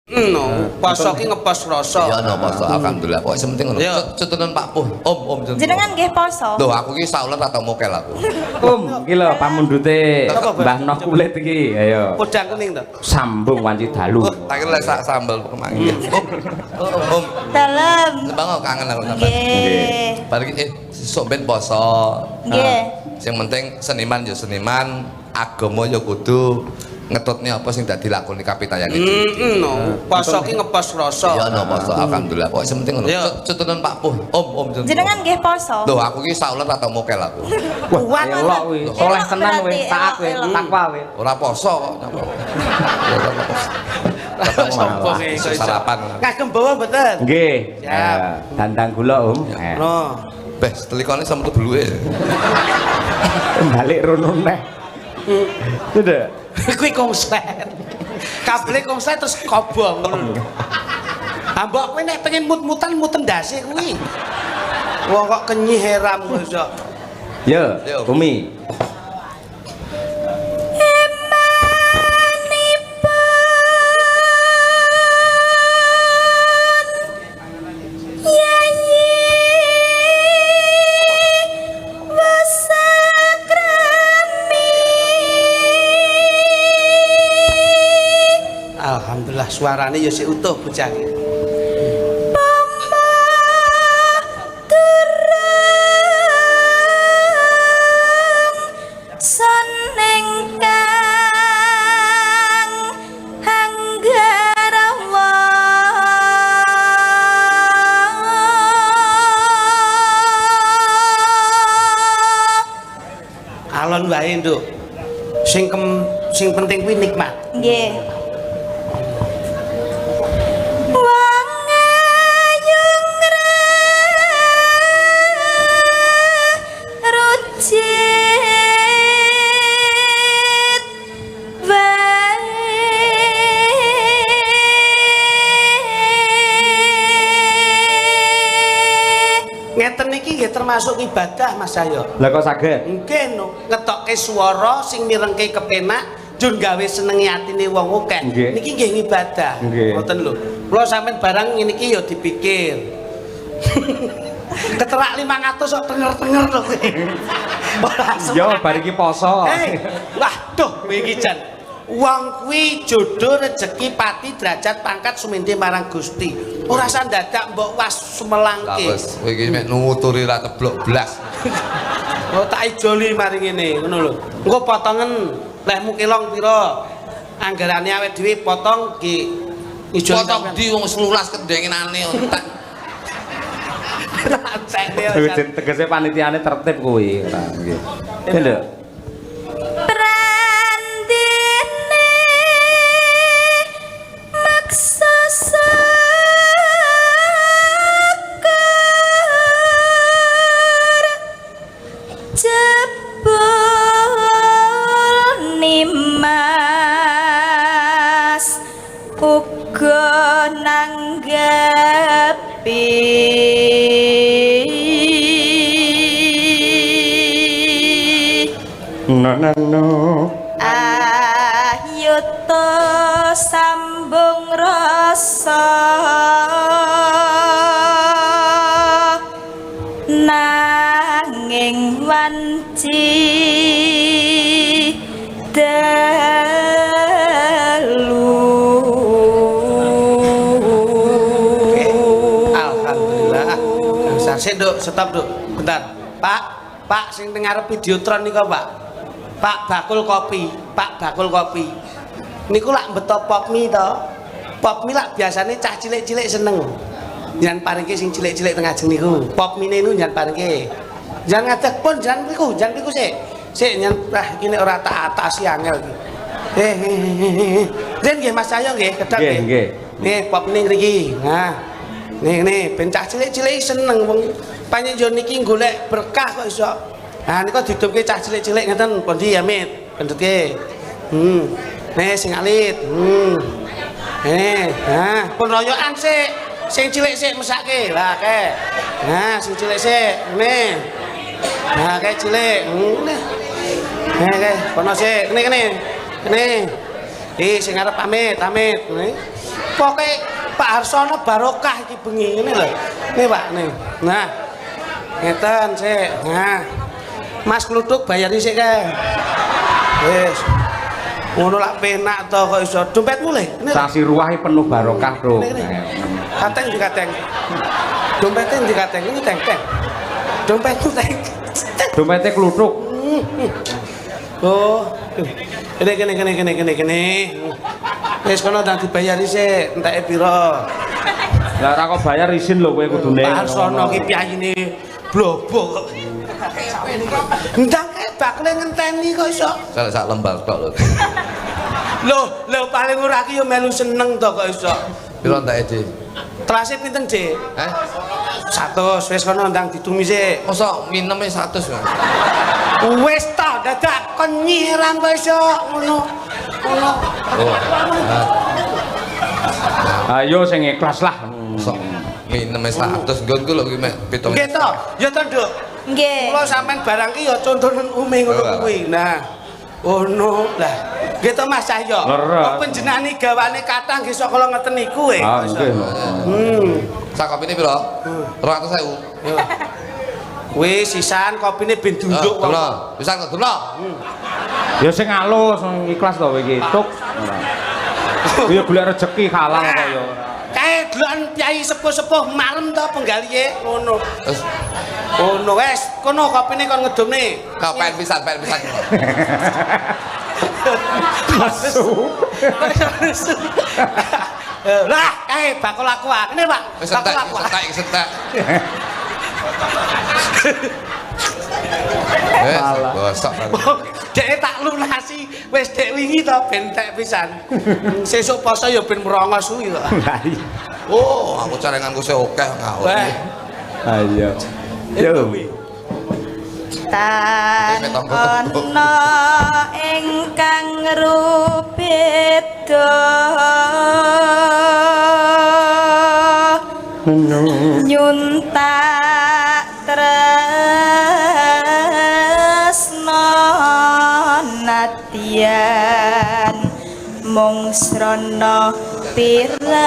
No, poso ki ngepos rasa. Ya no poso alhamdulillah. Pokoke sing penting ngono. Iya. Cutunan Pak Puh. Om, om cutunan. Jenengan nggih poso. Loh, aku ki saulan ra tau mokel aku. Om, iki lho pamundhute Apa, Bang? Mbah Noh kulit iki. Ayo. Podang kuning to. Sambung wanci dalu. Tak kira lek sak sambel kemangi. Om. Om, om. Dalem. Lembang kok kangen aku sampean. Nggih. Bar iki sok ben poso. Nggih. Sing penting seniman ya seniman, agama ya kudu ngetutne apa sing dadi lakoni kapitayane dhewe. No, poso ki ngepos rasa. Ya no poso alhamdulillah. Pokoke sing penting ngono. Iya. Cutunan Pak Puh. Om, om cutunan. Jenengan nggih poso. Loh, aku ki saulan ra tau mokel aku. Wah, elok kuwi. Soleh tenan kuwi, taat kuwi, takwa kuwi. Ora poso kok nyapa. Ora poso. Sopo ki Iso sarapan. Kagem bawa mboten? Nggih. Siap. Dandang gula, Om. No. Beh, telikone sama metu beluke. Balik rono neh. Sudah. Kuwi konslet. Kabele konslet terus kobong ngono lho. Ah mbok kowe nek pengen mut-mutan muten ndase kuwi. Wong kok kenyih heram kok iso. Yo, Yo. Umi. Emanipun Yayi Wasakrami. Alhamdulillah suarane ya sik utuh bocah iki. Pama turung son ingkang anggarawa. Alon wae, Nduk. Sing penting kuwi nikmat. Nggih. Wong ayu ngrucit wae. Ngeten iki nggih termasuk ibadah Mas Cahyo. Lah kok saged? Nggih no, ngetokke swara sing mirengke kepenak njur gawe senenge atine wong akeh. Nggih. Niki nggih ngibadah. Nggih. Ngoten lho. Kula sampean barang ngene iki ya dipikir. Keterak 500 kok tenger-tenger lho kowe. Ora Yo bar iki poso. Wah, duh kowe iki jan. Wong kuwi jodoh rezeki pati derajat pangkat sumende marang Gusti. Ora usah dadak mbok was Lah sumelangke. wis, kowe iki mek nuturi ra teblok blas. Oh tak ijoli mari ngene, ngono lho. Engko potongen lehmu kelong pira? Anggarane awake dhewe potong ki ijoli. Potong di wong 11 kendengenane entek. Cek Tegese panitiane tertib kuwi. Ora nggih. Nduk. Prandene maksa sakur jebul nimas uga nanggepi. No no no. Ayuta sambung rasa nanging wanci dalu. Alhamdulillah. Sik, Nduk, stop, Nduk. Bentar. Pak, Pak sing teng ngarep videotron nika, Pak. Pak bakul kopi, Pak bakul kopi. Niku lak beto pop mie to. Pop mie lak biasane cah cilik-cilik seneng. Jangan paringke sing cilik-cilik teng ajeng niku. Pop mie niku jangan paringke. Jangan ngadeg pun, jangan mriku, jangan mriku sik. Sik nyen ah iki nek ora tak atasi angel iki. Jen nggih Mas Cahyo nggih, kedap Nggih, nggih. Nih pop mie ngriki. Nah. Nih nih ben cah cilik-cilik seneng wong panjenengan niki golek berkah kok iso. Nah nika didumke cah cilik-cilik ngeten pundi ya Mit, pendhetke. Nih sing alit. Nah, pun royokan sik. Sing cilik sik mesake. Lah kae. Nah, sing cilik sik. Nih. Nah, kae cilik. Nih. Nih kae, kono sik. Kene kene. Kene. Iki sing arep pamit, pamit. Nih. Pokoke Pak Harsono barokah iki bengi ngene lho. Nih Pak, nih. Nah. Ngeten sik. Nah. Mas Kluthuk bayar sik kae. Wis. Ngono lak penak to kok iso. Dompetmu le. Ini lho. Sasi ruwahe penuh barokah, Bro. Ini, ini. Kateng di kateng. Dompetnya di kateng. Ini teng teng. Dompetmu teng. Dompete kluthuk. Oh. Kene kene kene kene kene kene. Wis kono ndang dibayari sik, enteke pira. Lah ora kok bayar izin lho kowe kudune. Pak Harsono ki piyayine blobo kok. Ndang kae bakle ngenteni kok iso. Salah sak lembar tok lho. Lho, lho paling ora ki yo melu seneng to kok iso. Piro enteke, Dik? Telase pinten, Dik? Heh? 100 wis kono ndang ditumi sik. Mosok mineme 100, Mas. Wis ta dadak kon nyiram kok iso ngono. Ngono. Oh. Ayo sing ikhlas lah. Mosok mineme 100 nggonku lho kuwi mek 7. Nggih to, ya to, Nduk. Nggih. Kula sampean barang ki ya contonen ume ngono kuwi. Nah, ngono lah. Nggih to Mas Cahyo. Leres. Kok panjenengane gawane kathah nggih sok kala ngeten niku e. Ah, nggih. Sak kopine piro? 200.000. Yo. Wis sisan kopine ben dunduk wong. Pisan kok dono. Ya sing alus, sing ikhlas to kowe iki. Tuk. Ya golek rezeki halal kok ya. Kae delokan piyai sepuh-sepuh marem to penggalihe ngono. Terus Ngono wis, kono kopine kon ngedumne. kok pen pisan, pen pisan. Asu. Lah, kae bakul aqua. Kene, Pak. Wis entek, Bakul aqua. entek, entek. Wes, bosok. Dek tak lunasi wis dek wingi to ben tek pisan. Sesuk poso ya ben merongos kuwi kok. Lah iya. Oh, aku celenganku sih akeh ngawur. Wah, Ayo. Yo. Tan ana ingkang rubeda nyuntak tresna nadyan mung srana piranti.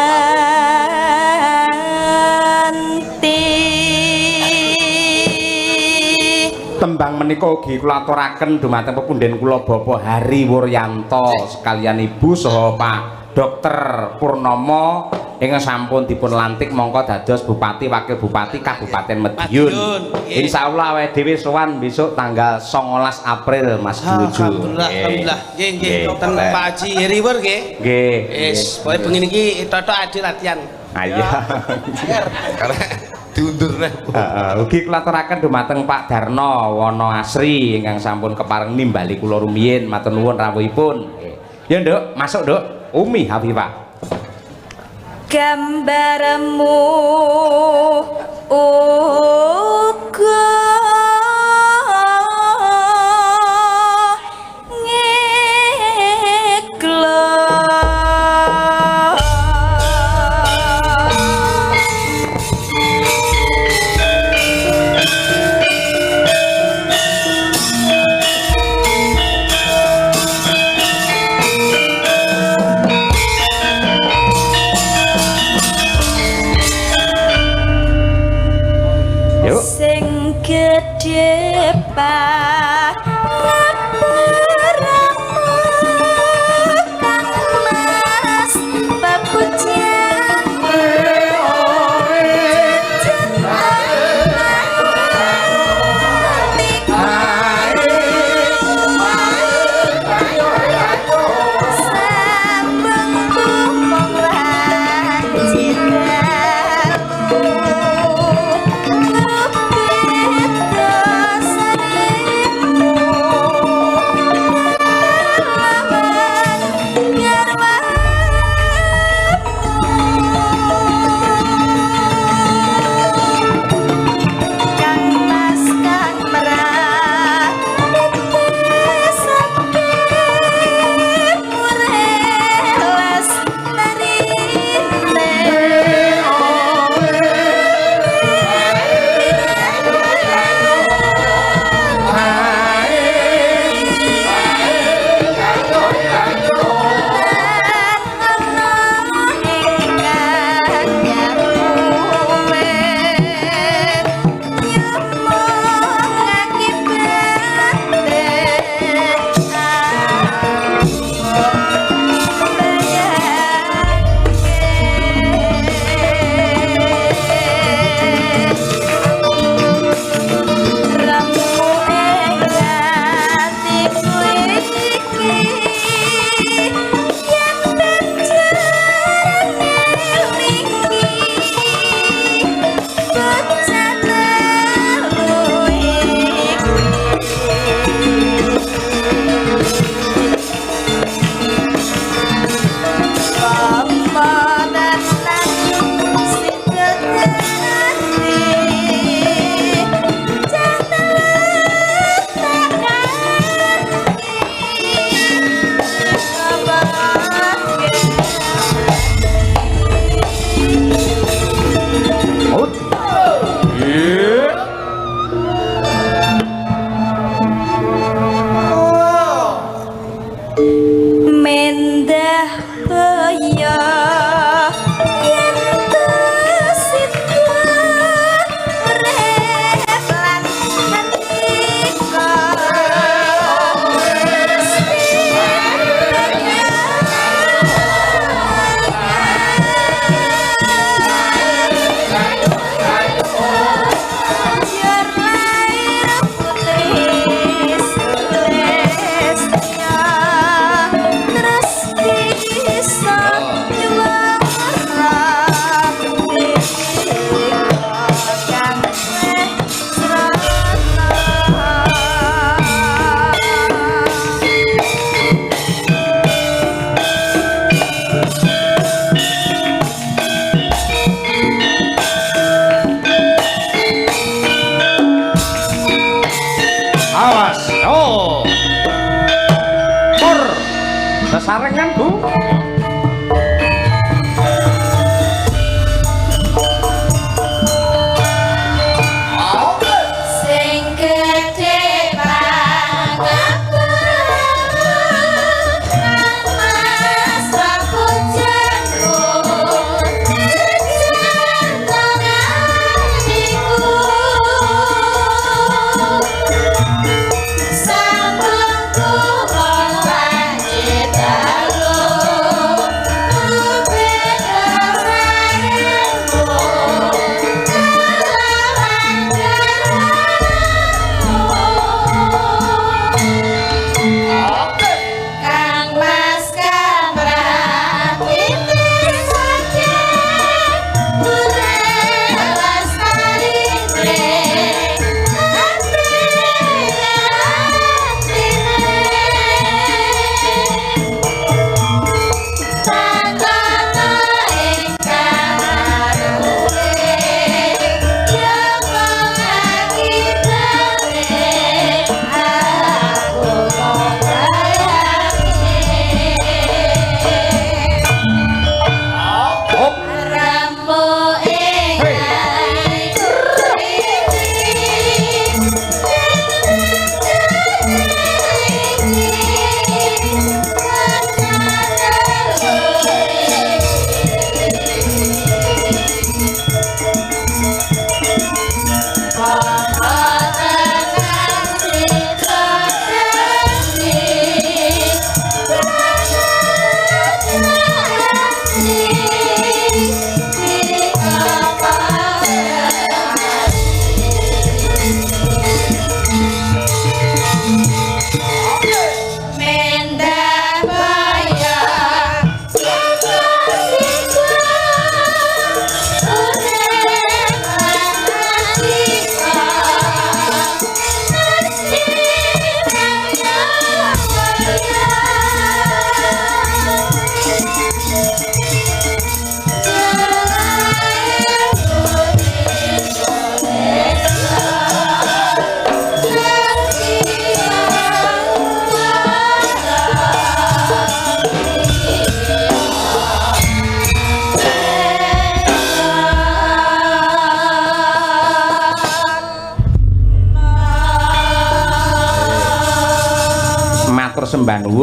Tembang menika ugi kula aturaken dumateng pepundhen kula Bapak Hari Wuryanto sekalian Ibu saha Pak Dr. Purnomo ingkang sampun dipun lantik mongko dados Bupati Wakil Bupati Kabupaten Madiun. Madiun, nggih. Insyaallah awake dhewe sowan besok tanggal 19 April Mas Juju. Alhamdulillah, alhamdulillah. Nggih, nggih. Ten Pak Haji Heriwer nggih. Nggih. Wis, pokoke bengi niki totok adi latihan. Ayo. Karena diundur neh. Heeh, ugi kula aturaken dumateng Pak Darno Wono Asri ingkang sampun kepareng nimbali kula rumiyin, matur nuwun rawuhipun. Nggih. Ya Nduk, masuk Nduk. Umi Hafifah. Gambarmu uga ngeglo. Yuk. Sing gedhe pangapuramu Kang Mas papujan sambung tumong lanjitan. Sembah nuwun.